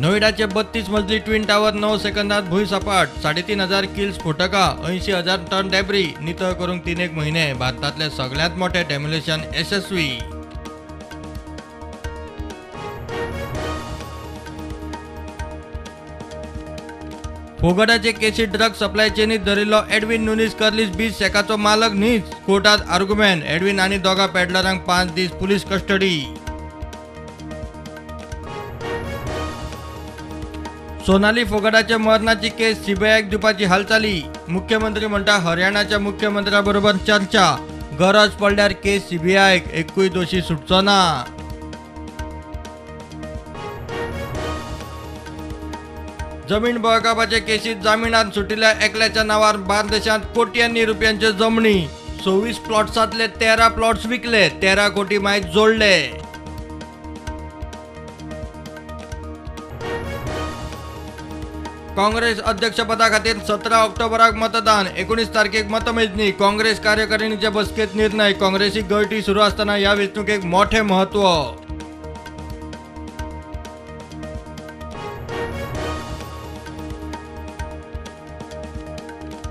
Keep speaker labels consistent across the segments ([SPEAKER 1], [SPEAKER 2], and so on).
[SPEAKER 1] नोएडाचे 32 मजली twin tower 9 सेकंदात भुंयसपाट, 3500 किल स्फोटकां, 80,000 टन डेब्री नितळ करूंक 3 म्हयने। भारतांतले सगळ्यांत मोठे डेमोलिशन यशस्वी। फोगटाचे केसी ड्रग सप्लाय चेनीत धरिल्लो एडविन नुनीस कर्लीस 20 शेकाचो मालक न्हीच, कोर्टात आर्ग्युमेंट। एडविन आनी दोगा पेडलरांक 5 दीस पुलीस कस्टडी। सोनाली फोगटाच्या मरणाची केस सीबीआयक दिवपाची हालचाली। मुख्यमंत्री म्हणटा हरियाणाच्या मुख्यमंत्र्या बरोबर चर्चा, गरज पडल्यार केस सीबीआयक, एकूय दोशी सुटचो ना। जमीन बळकावपाचे केसीत जामिनात सुटिल्ल्या एकल्याच्या नावार बार्देशांत कोट्यांनी रुपयांच्यो जमनी, 26 प्लॉट्सांतले 13 प्लॉट्स विकले, 13 कोटी मायज जोडले। काँग्रेस अध्यक्षपदा खातीर 17 ऑक्टोबराक मतदान, 19 तारखेक मतमेजणी। काँग्रेस कार्यकारिणीचे बसकेत निर्णय। काँग्रेसी गळटी सुरू आसतना ह्या वेंचणुकेक मोठे महत्व।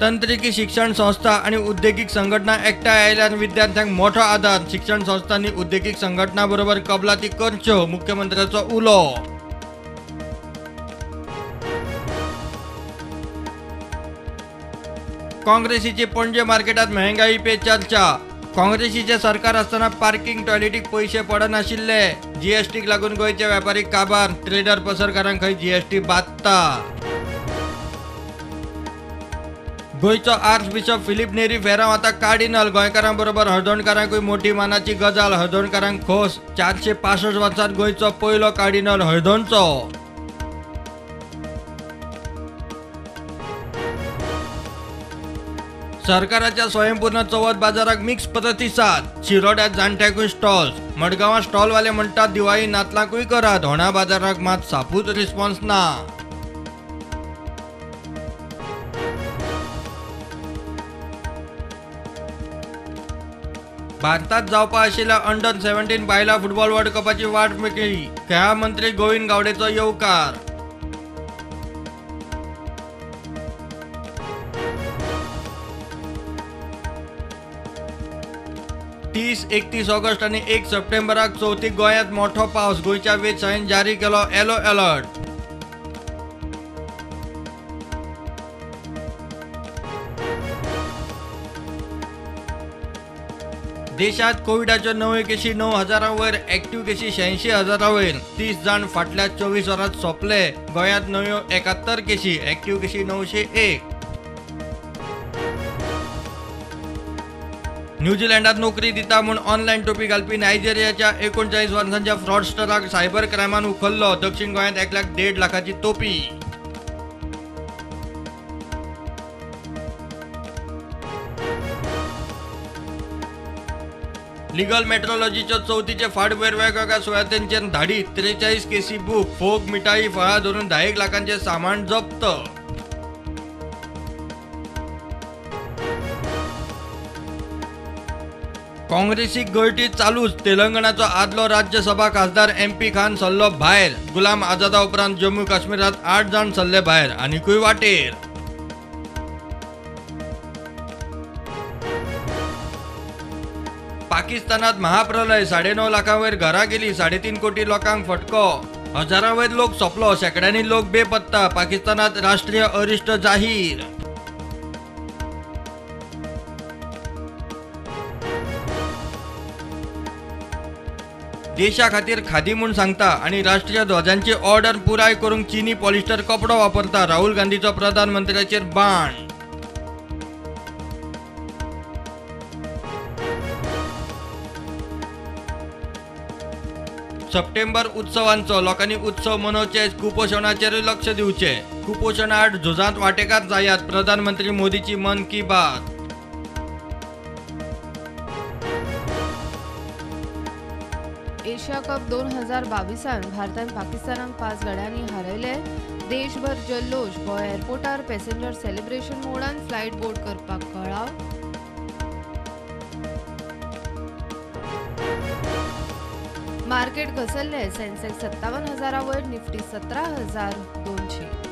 [SPEAKER 1] तंत्रिकी शिक्षण संस्था आणि उद्योगिक संघटना एकठांय आयल्यान विद्यार्थ्यांक मोठो आदार। शिक्षण संस्थांनी उद्योगिक संघटना बरोबर कबलाती करच्यो, मुख्यमंत्र्याचो उलो। काँग्रेसीची पणजे मार्केटात महंगाई पे चर्चा। काँग्रेसीचे सरकार आसतना पार्किंग टॉयलेटीक पैशे पडनाशिल्ले। जीएसटीक लागून गोंयचे व्यापारी काबार, ट्रेडर पसरकारांक खंय जीएसटी बादता। गोंयचो आर्च बिशप फिलीप नेरी फेरांव आतां कार्डिनल। गोंयकारां बरोबर हळदोणकारांकूय मोठी मानाची गजाल। हळदोणकारांक खोस, 465 वर्सांत गोंयचो पयलो कार्डिनल हळदोणचो। सरकाराच्या स्वयंपूर्ण चवथ बाजाराक मिक्स प्रतिसाद। शिरोड्यात जाणट्यांकूय स्टॉल्स, मडगांवां स्टॉलवाले म्हणटात दिवाळी नातलांकूय करात, होणा बाजाराक मात सापूच रिस्पॉन्स ना। भारतात जावपा आशिल्ल्या अंडर 17 बायलां फुटबॉल वर्ल्ड कपाची वाट मेकळी। खेळां मंत्री गोविंद गावडेचो येवकार। तीस 31 ऑगस्ट आनी 1 सप्टेंबराक चवथीक गोंयांत मोठो पावस। गोंयच्या वेधशाळेन जारी केलो येलो अलर्ट। देशात कोविडाच्यो नव्यो केशी 9,000 वयर, एक्टिव्ह केशी 86,000 वयर, 30 जाण फाटल्या 24 वरांत सोंपले। गोंयांत नव्यो 71 केशी, एक्टिव्ह केशी 901। न्यूझीलंडात नोकरी दिता म्हूण ऑनलायन टोपी घालपी नायजेरियाच्या 39 वर्सांच्या फ्रॉडस्टराक सायबर क्रायमान उखल्लो। दक्षिण गोंयांत एकल्याक 1.5 लाखाची तोपी। लिगल मेट्रोलॉजीच्यो चवथीचे फाटभुंयेर वेगवेगळ्या सुवातांचेर धाडी, 43 केसी बूक, फोग, मिठाई, फळां धरून 10 लाखांचे सामान जप्त। काँग्रेसीक गळटी चालूच। तेलंगणाचो आदलो राज्यसभा खासदार एमपी खान सरलो भायर। गुलाम आझादा उपरांत जम्मू काश्मीरात 8 जाण सरले भायर, आनिकूय वाटेर। पाकिस्तानात महाप्रलय, 9.5 लाखां वयर घरां गेली, 3.5 कोटी लोकांक फटको, हजारां वयर लोक सोंपलो, शेंकड्यांनी लोक बेपत्ता। पाकिस्तानात राष्ट्रीय अरिश्ट जाहीर। देशा खातीर खादी म्हूण सांगता आनी राष्ट्रीय ध्वजांची ऑर्डर पुराय करूंक चीनी पॉलिस्टर कपडो वापरता। राहुल गांधीचो प्रधानमंत्र्याचेर बाण। सप्टेंबर उत्सवांचो, लोकांनी उत्सव मनोवचे, कुपोशणाचेरूय लक्ष दिवचें। कुपोशणा आड झुजांत वांटेकार जायात, प्रधानमंत्री मोदीची मन की बात।
[SPEAKER 2] एशिया कप 2022 भारतान पाकिस्तानाक 5 गड्यांनी हारयले। देशभर जल्लोश। गोंय एअरपोर्टार पॅसेंजर सेलिब्रेशन मोडान फ्लायट बोर्ड करपाक कळाव। मार्केट घसरले. सेन्सेक्स 57,000 वयर, निफ्टी 17,200.